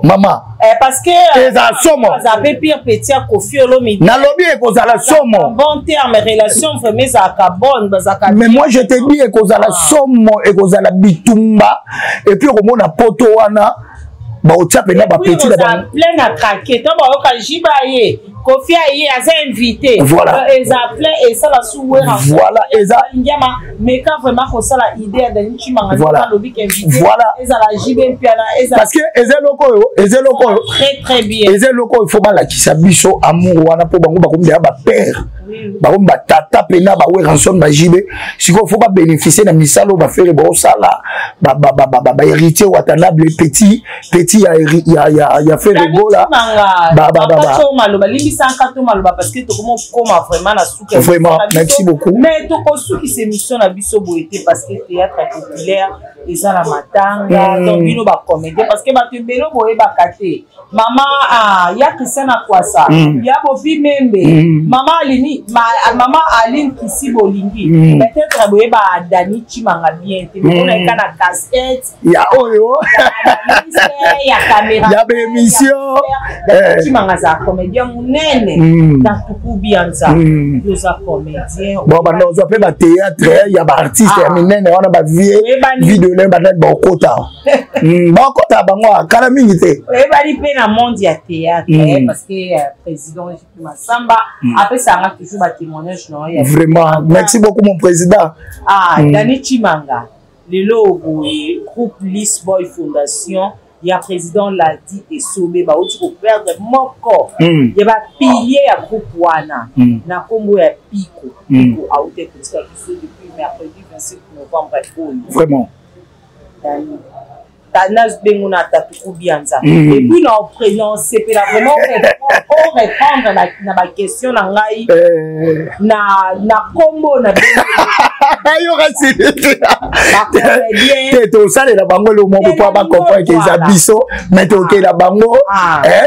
mama. Eh, parce que ezala somo. Aza pire petit ya Koffi Olomide. Nalobi ekozala somo. Bon terme, relation vraiment ezalaka bonne, bazalaka. Mais moi je te dis, ekozala somo, ekozala bitumba. Et puis okomona Poto wana baotia mpenza bapeti na bango plein à craquer. To bayoka JB ye, Koffi aye, aza invité. Voilà. Eza plein, esala su Wera. Voilà, eza Ngiama meka vraiment kosala idée ya Dani Chimanga. Voilà. Alobi invité. Voilà. Ezala JB Mpiana, ezala Parce que eza eloko oyo, eza eloko oyo très très bien. Eza eloko oyo faut balakisa biso amour wana, mpo bango bakomi deya bapère, bakomi batata mpena, baWerrason, baJB. Sikoyo faut babénéficie na misala oyo baFerre baosala, bahéritier Watanabe, petit petit ya Ferre Gola. Maloba, limbisaka to maloba, parce que tokoma okoma vraiment na suka. Vraiment, merci beaucoup. Mais tokosukisa émission na biso boye te, parce que théâtre populaire eza na matanga. Donc bino bacomédien, parce que bato ebele boyebaka te, mama, ah, ya Christian Akwasa, ya Bobi Membe, mama Alini, mama Aline Kisi Bolingi, peut-être boyeba Dani Chimanga bien te, bomona eka na casquette ya oyo ya caméra ya baémission. Chimanga aza comédien monene na Tuku Bianza. Yo oza comédien. Bon, banda ozwa mpe bathéâtre ya baartiste ya minene wana, bavie video banani, baokota baokota bango akala mingi te. Oyebani mpe na monde ya théâtre, parce que président JP Masamba apesanga toujours batémoignage na yo. Vraiment, merci beaucoup, mon président. Ah, Dani Chimanga, lelo boye groupe Lisboy Fondation ya président Ladi Esobe bauti koperdre moko ya bapilier ya groupe wana na nkombo ya Piko. Piko auti kotika biso depuis mercredi 27 novembre oyo. Vraiment. Nabengo na Tatuku Bianza. Et puis na osepela vraiment orépondre na baquestion na ngai na nkombo na Yoka te, tosalela bango elo moko mpo bacomprendre ke eza biso, mais tokela bango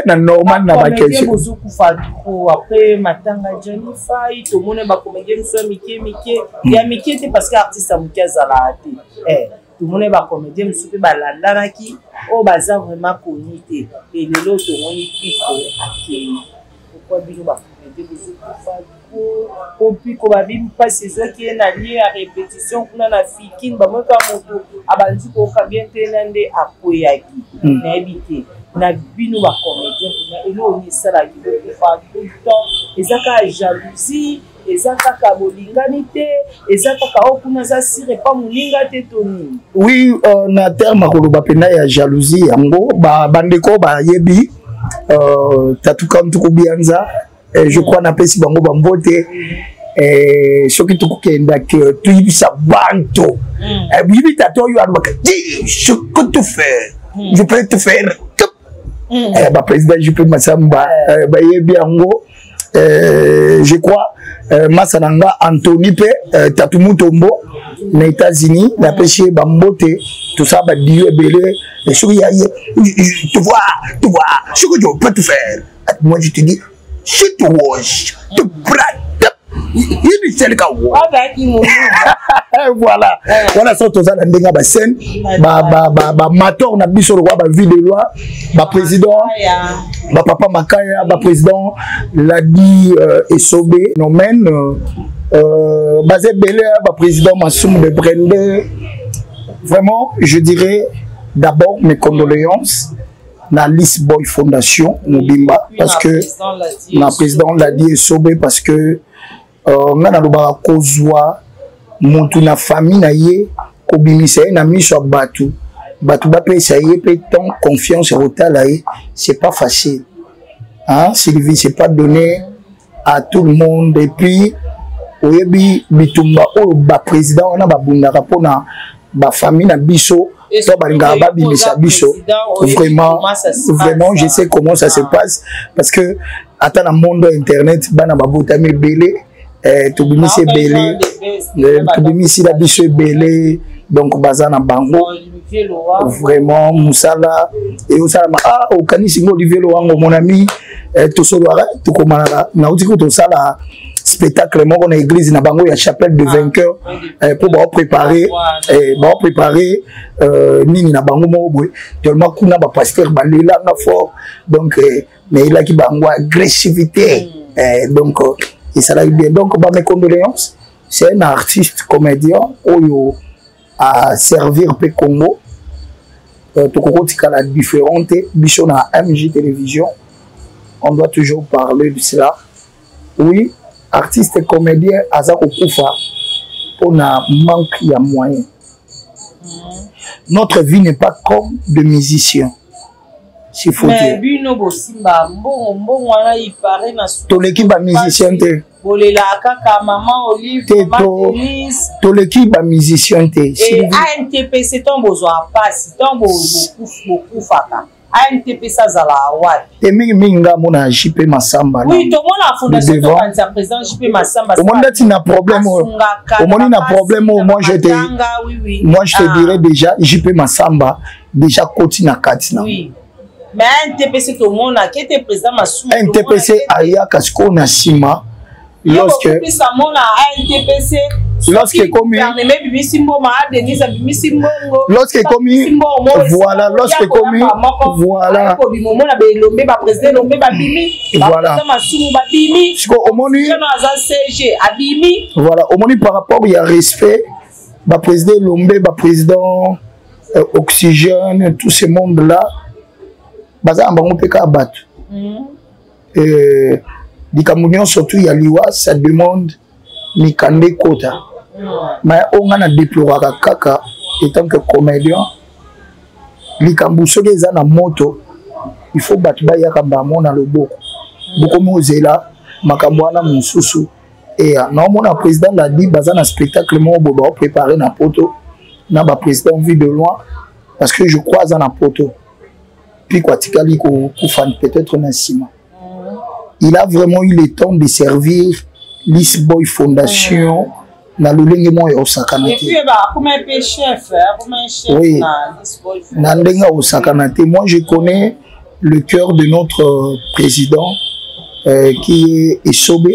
na normal na baquestion. Bozokufa trop. Après matanga Johnny Fai, tomoni bacomédien mosusu ya mike mike, ya mike te, parce que artiste ya moke azalaka te. Tomoni bacomédien mosusu mpe balandanaki oyo baza vraiment connu te. E lelo tomoni Piko akei. Pourquoi bino bacomédien bozokufa po Piko babi mpasi ezwaki ye na lieu ya répétition kuna na Fikine? Bamoyeka moto abandi koyoka bien te na nde akweyaki. Nayebi te, na bino bacomédien, vraiment eloko nini esalaki bokufa tout le temps? Eza kaka jalousie? Eza kaka bolingani te? Eza kaka oyo kuna aza sire epa moninga te, to nini? Oui, na terme akoloba mpena ya jalousie yango, bandeko bayebi Tatuka Ntuku Bianza, je crois napesi bango bambote. Soki tokokenda ke toyebisa banto, boyebi tata oyo alobaka: "Je peux tout faire, je peux tout faire." Baprésident JP Masamba bayebi yango, je crois. Masa na nga Antony mpe, Tatu Mutombo na États-Unis, napesi ye bambote. Tosala badio ebele. Soki ya ye, tu vois, tu vois ce que je peux te faire, moi je te dis, si tu oses tu prends yebiseleka. Voilà, wana so toza na ndenge ya bascène, bamator na biso lokwa bavie de loi, baprésident, bapapa Makaya, baprésident Ladi Esobe Nomen, baza ebele, baprésident Masumu de Brende. Vraiment, je dirais d'abord mes condoléances na Liss Boy Fondation mobimba, parce que na président Ladi Esobe, parce que nga nalobaka, kozwa motu na famille na ye, kobimisa ye na miso ya bato, bato bapesa ye mpe temps, confiance ya kotala ye, c'est pas facile, hein, Sylvie? C'est pas donné à tout le monde. Et puis oyebi bitumba oyo baprésident wana babundaka mpona bafamille na biso to balingaka babimisa biso. Vraiment, vraiment, je sais comment ça se passe, parce que ata na monde ya internet, bana babotami ebele, tobimisi ebele, tobimisi na biso ebele. Donc baza na bango vraiment mosala eosalama. Ah, okanisi ngo Olivier Lowango, mon ami, tosolwaka, tokomanaka. Nauti ko tosala spectacle moko na église na bango ya Chapelle de Vainqueur, mpo baopréparé nini na bango moko boye. Tellement kuna bapasteur balelanga fort, donc nayelaki bango agressivité, donc esalaki bien. Donc bame condoléances. C'est un artiste comédien oyo a servir mpe Congo. Tokokotikala différent te. Biso na MJ Télévision, on doit toujours parler de cela. Oui, artiste comédien aza kokufa mpona manque ya moyen. Notre vie n'est pas comme de musiciens, s'il faut dire. Bino bosimba mbongo, mbongo wana ipare na Toleki bamusicien te. Bolela kaka mama Olive, mama Denise. Toleki bamusicien te. ANTPC, ntango bozwa mpasi, ntango bokufaka, ANTPC azala wapi? Te, mingimingi nga mona JP Masamba. Oui, tomona fondation, tokanisa président JP Masamba. Omoni ndeti na problème oyo, omoni na problème oyo, moi je te dirais déjà JP Masamba déjà koti na kati na Oui. Mais ANTPC, tomonaki ete président Masumu NTPC ayaka sikoyo na nsima lorsque mona ANTPC lorsque komi bimisi mbongo, Denise abimisi mbongo. Lorsque komi, voilà, lorsque komi, voilà. Kobima, omona belombe, baprésident Elombe babimi. Voilà. Masumu babimi. Siko omoni aza CG abimi. Voilà, omoni, par rapport ya respect, baprésident Elombe, baprésident Oxygène, tout ce monde là baza na bango mpe kaka bato. Likambo nyonso tu ya liwa, ça demande mikanda ekota. Mais oyo nga na déploraka kaka etant que comédien, likambo soki eza na moto, il faut bato bayaka bango na loboko. Bokomi ozela makambo wana mosusu eya. Naomona président Ladi baza na spectacle moko boye baopréparé na poto na baprésident Vie de Loin, parce que je crois aza na poto. Puis atikali kokufa peut-être na nsima. Il a vraiment eu le temps de servir Liss Boy Fondation na lolenge moko ya kosakana te. Oui, na ndenge ya kosakana te. Moi, je connais le cœur de notre président qui est Esobe.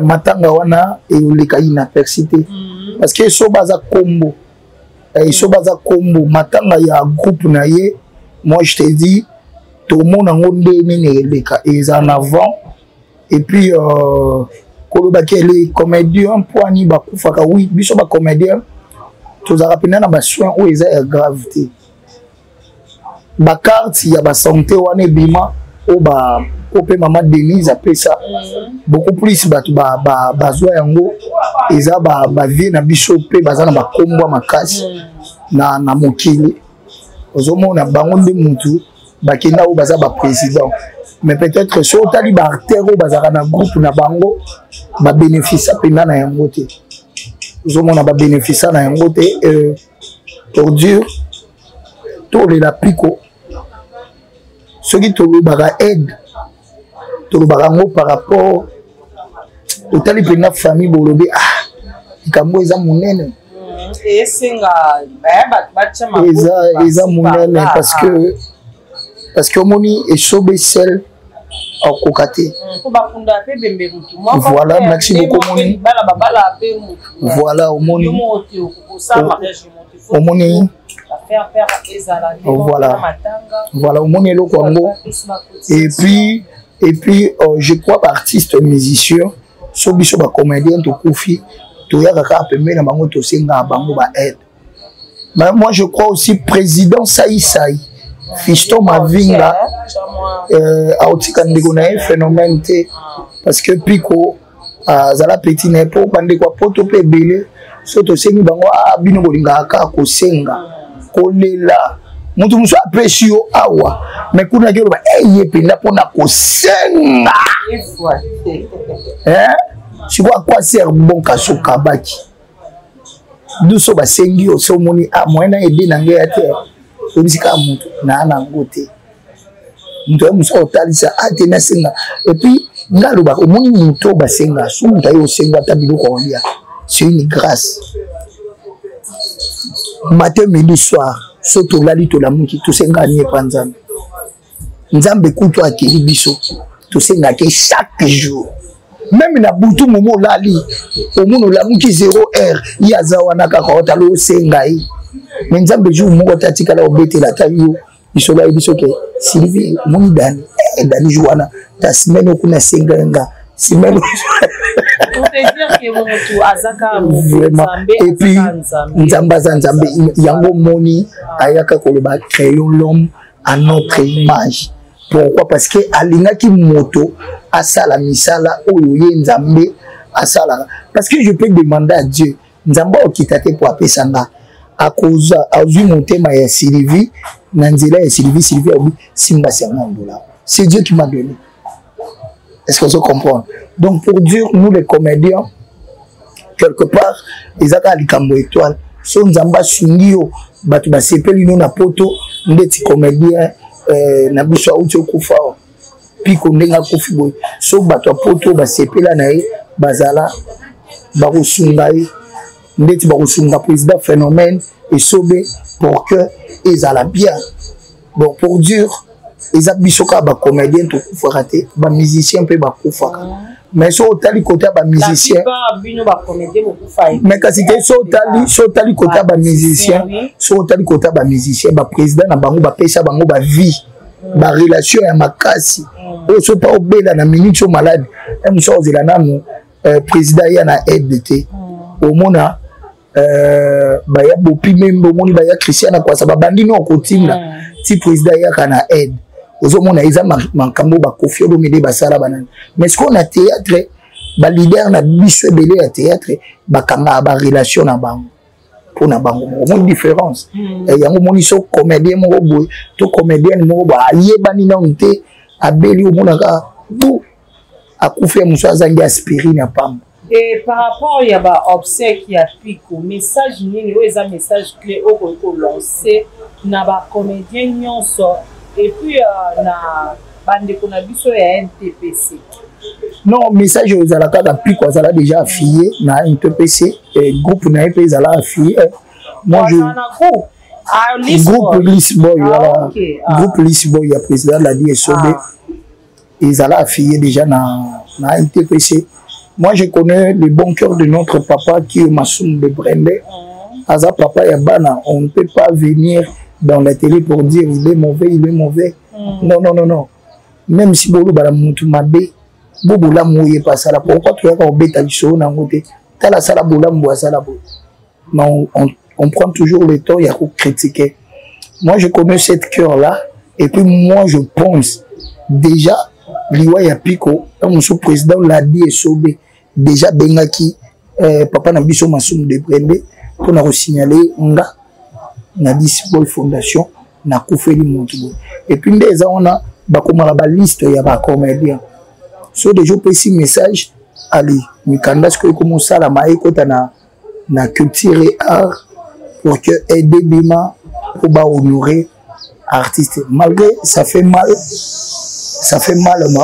Matanga wana eoleka inaperçu te, parce que Esobe aza kombo, Esobe aza kombo. Matanga ya groupe na ye, moi je te dis, tomona yango nde nini eleka, eza en avant. Et puis kolobaki ele comédien mpo ani bakufaka. Oui, biso bacomédien tozalaka mpenza na basoin oyo eza ya grave te. Bacarte ya basanté wana ebima, oyo oyo mpe mama Denise apesa beaucoup plus, bato bazwa yango, eza bavie na biso mpe baza na bakombo ya makasi na mokili. Ozomona bango nde mutu bakenda, oyo baza baprésident. Mais peut-être so otali baacteur oyo bazalaka na groupe na bango, babénéficia mpenza na yango te. Ozomona babénéficia na yango te. Pour dire, tolela piko, soki tolobaka aide, tolobaka yango par rapport otali mpenza famille, bolobi: "Ah, likambo eza monene." Esenga bato batya eza monene, parce que omoni Esobe seul akoka te. Voilà, merci beaucoup. Omoni, voilà, omoni, omoni, voilà, omoni eloko yango. Et puis je crois baartiste musicien, so biso bacomédien tokufi, toyaka kaka pembeni na bango, tosengaka bango baaide. Mais moi, je crois aussi président Saïsaï Fiston Mavinga aotika ndeko na ye Phénomène te, parce que Piko azala petit na ye, mpo bandeko ya poto mpe ebele, so tosengi bango, ah, bino bolingaka kaka kosenga, kolela. Moto mosusu apesi yo awa, me kuna ki oloba eye mpenza mpona kosenga. Sikoyo à quoi sert bon kasi okabaki biso basengi yo, so omoni a moyen na ede na ngai ya te, oyebisi kaka moto naa nango te. Moto ya mosu akotalisa a te, nasenga. Et puis nga alobaka, omoni moto oyo basenga, so moto aye osenga ata biloko olia, c'est une grâce. Matin, midi, soir, so tolali, tolamuki, tosengaka nini epa Nzambe? Nzambe kutu akeli biso, tosengaki chaque jour, même na butu. Momo olali, omoni olamuki 0 heure, ye aza wana kaka, otala osenga ye. Me Nzambe jour moko te atikala obetela ata yo lisolo, ayebi soki Sylvie omoni Dani, Dani jour wana ta semaine okuna asenga nga semaine. Vraiment, et puis Nzambe aza Nzambe. Yango omoni ayaka koloba: "Créons l'homme à notre image." Pourquoi? Parce que alingaki moto asala misala oyo ye Nzambe asalaka. Parce que je peux demander à Dieu, Nzambe akokita te po apesa nga, akozwa, azwi motema ya Sylvie, na nzela ya Sylvie, Sylvie alobi simba 50 $, c'est Dieu qui m'a donné. Est-ce que vous comprendre? Donc pour dire, nous les comédiens, quelque part eza kaka likambo étoile. So Nzambe asungi yo, bato basepeli no na poto, ndeti comédien na biso auti okufa, Piko, ndenge akufi boye, so bato ya poto basepela na ye, bazala bakosunga ye ndeti bakosunga président Phénomène Esobe pour que ezala bien. Bon, pour dire, eza biso kaka bacomédien tokufaka te, bamusicien mpe bakufaka. Mais so otali côté ya bamusicien, mais kasi te, so otali côté ya bamusicien, so otali côté ya bamusicien, baprésident na bango bapesa bango bavie, barelation ya makasi oyo so mpa obela na minute so malade, mosu ozela nanu président ya na aide te. Omona baya bopi membe, omoni baya Christian na kwasa, babandi no kotinda ti président ayaka na aide. Ozomona eza makambo bakofi Olomide basala banani. Mais sikoyo na théâtre, baleader na biso ebele ya théâtre bakangaka barelation na bango mpona bango moko. Omoni différence yango? Omoni so comédien moko boye to comédienne moko boye ayebani nanu te, abeli, omonaka bu akufi, ya mosu azangi aspirine ya pamba. Et par rapport ya baobsèque ya Piko, message nini oyo eza message clé oyo koki kolance na bacomédien nyonso et puis na bandeko na biso ya NTPC? Non, message oyo ezala kaka, Piko azala déjà affilié na NTPC, groupe na ye mpe ezala affilié. Moi, je na groupe? Ah, groupe Lisboy, ah, voilà, okay. Ah. Groupe Lisboy ya président Ladi Esobe, ezala affilié déjà na NTPC. Moi, je connais le bon cœur de notre papa qui est Massoum de Brembe. Aza papa ya bana. On ne peut pas venir dans la télé pour dire il est mauvais, il est mauvais. Non, non, non, non. Même si bolo bala mutu mabe, bo bolamu oye pasala. Pourquoi toyaka kobeta lisolo nango te? Tala asala bolamu bo asala boye. Mais on prend toujours le temps ya critiquer. Moi, je connais cette cœur-là. Et puis moi, je pense déjà liwa ya Piko, mosu président Ladi Esobe déjà bengaki papa na biso Masumu de Brembe mpona kosignale nga na Disboy Fondation nakufeli motu boye. Et puis nde eza wana, bakomaka baliste ya bacomédien. So déjà opesi message, ali mikanda sikoyo ekoma osalama, ekota na culture et art pour que aide bima po bahonorer artiste. Malgré ça fait mal, ça fait mal, mais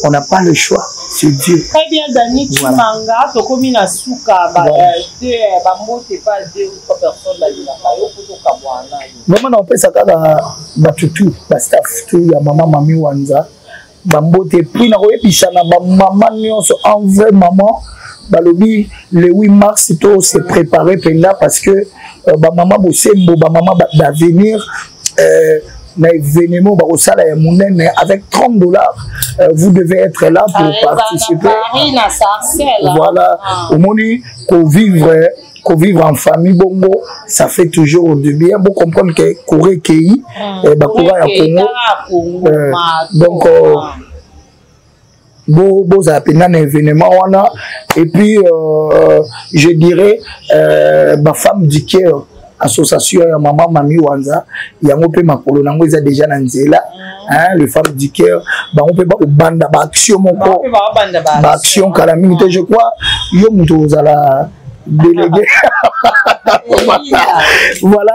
on n'a pas le choix. C'est Dieu. Très bien, Dani Tshimanga, tokomi na suka ba deux ba mbote pas deux ou trois personnes balingaka yo po tokabwana yo. Vraiment napesa kaka bato tout, ba staff tout ya mama Mami Wanza bambote, puis nakoyebisa na bamama nyonso, en vrai maman balobi le 8 mars to se préparer mpenza, parce que bamama bosembo, bamama d'avenir, na événement bakosala ya monene avec 30 $, vous devez être là pour participer. Voilà, omoni kovivre en famille bongo, ça fait toujours du bien. Bon, comprendre que courant ekei, bacourant ya Congo, donc bozala mpenza na événement wana. Et puis je dirais bafemme du cœur, association ya mama Mami Wanza, yango mpe makolo nango eza déjà na nzela, hein, les femmes du cœur, bango mpe bakobanda baaction moko, baaction kala mingi te. Je crois yo moto ozala délégué, voilà.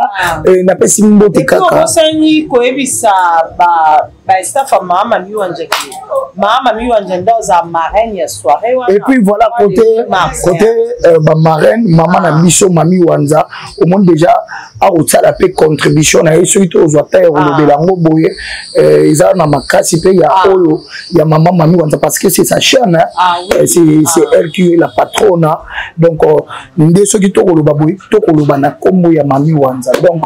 Napesi mbote kaka. Osani koyebisa bastaff ya mama Mami Wanja ke mama Mami Wanja nde aza marraine ya soirée wana. Et puis voilà, côté bamarraine, mama na biso Mami Wanza, omoni déjà akosala mpe contribution na ye. Soki tozwa ta ya kolobela yango boye, eza na makasi mpe ya oyo ya mama Mami Wanza, parce que c'est sa chaîne, c'est elle qui est la patronne. Donc nde soki tokoloba boye, tokoloba na nkombo ya Mami Wanza. Donc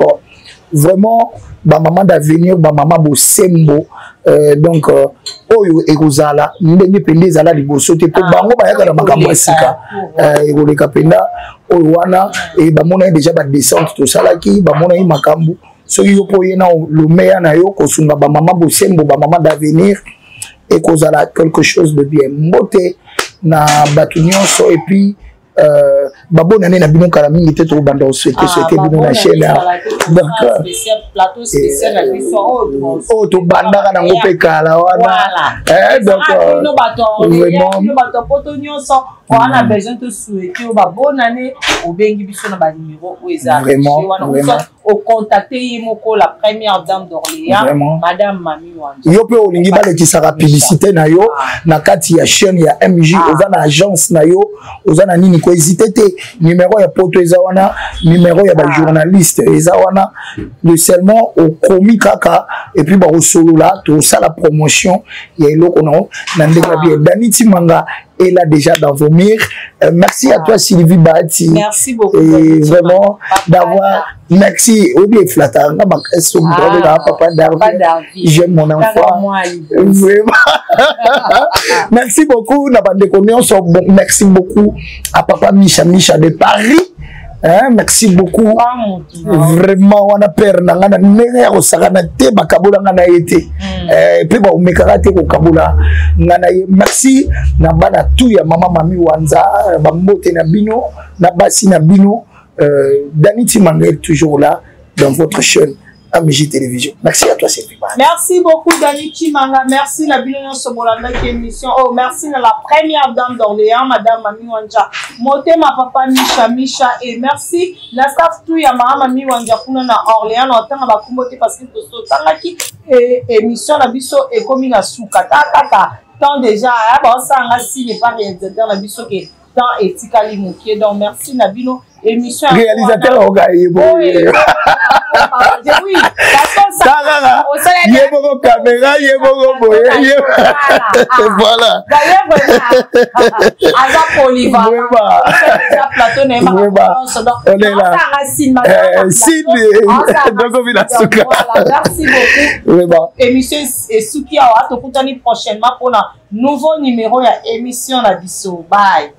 vraiment, bamama d'avenir, bamama bosembo, donc oyo ekozala ndenge mpenza ezala liboso te, mpo bango bayaka na makambo ya sika. Ekoleka mpenza oyo wana. Bamonaki déjà badescente tosalaki, bamonaki makambo. Soki yo mpo oye na lomeya na yo kosunga bamama bosembo, bamama d'avenir, ekozala quelque chose de bien. Mbote na bato nyonso et puis babonane na bino kala mingi te. Tokobanda kosouhaiter souhaiter bino na chaîne. Donc oyo tobandaka nango mpe kala wana. Donc vraiment, bato poto nyonso wana besoin tosouhaiter oyo babonane, obengi biso na banimero oyo eza wana, ocontacte ye moko, la première dame d'Orléans, madame Mami Wanja. Yo mpe olingi balekisaka publicité na yo na kati ya chaîne ya MJ, oza na agence na yo, oza na nini, kohésite te. Numéro ya poto eza wana, numéro ya bajournaliste eza wana. Le seulement okomi kaka et puis bakosolola, tosala promotion ya eloko na yo na ndenge ya bien. Dani Timanga est là déjà dans vos mires. Merci à toi, Sylvie Bahati. Merci beaucoup. Et vraiment d'avoir, merci. Obi Flata, ah, papa Darby. J'aime mon enfant. Vraiment. Merci beaucoup. Bon, merci beaucoup à papa Micha Micha de Paris. Hein, merci beaucoup vraiment. Wana père na nga na ndenge ya kosakana te, bakabola nga na ye te, mpe baomekaka te kokabola nga na ye. Merci na bana tu ya mama Mami Wanza, bambote na bino na basi na bino. Dani Timanga est toujours là dans votre chaîne AMJ Télévision. Merci à toi, Sylvie. Merci beaucoup, Dani Chimanga. Merci, la bino bolandaki émission. Oh, merci à la première dame d'Orléans, madame Mami Wanja. Motema papa Misha Misha. Et merci, la staff tout ya mama Mami Wanja kuna na Orléans. Na tanga bakumbo te parce que totangaki émission na biso ekomi na suka. Kaka temps déjà, ba osanga signe par réalisateur na biso ke temps etikali mokie. Donc merci na bino, émission. Réalisateur oka ye boye. Oui. Kaka ye moko caméra, ye moko boye, voilà. Aza polyvalent, plateau na ye. On est là, signe tokomi na suka. Merci beaucoup. Vraiment. Émission esuki awa. Tokutani prochainement mpona nouveau numéro ya émission na biso. Bye.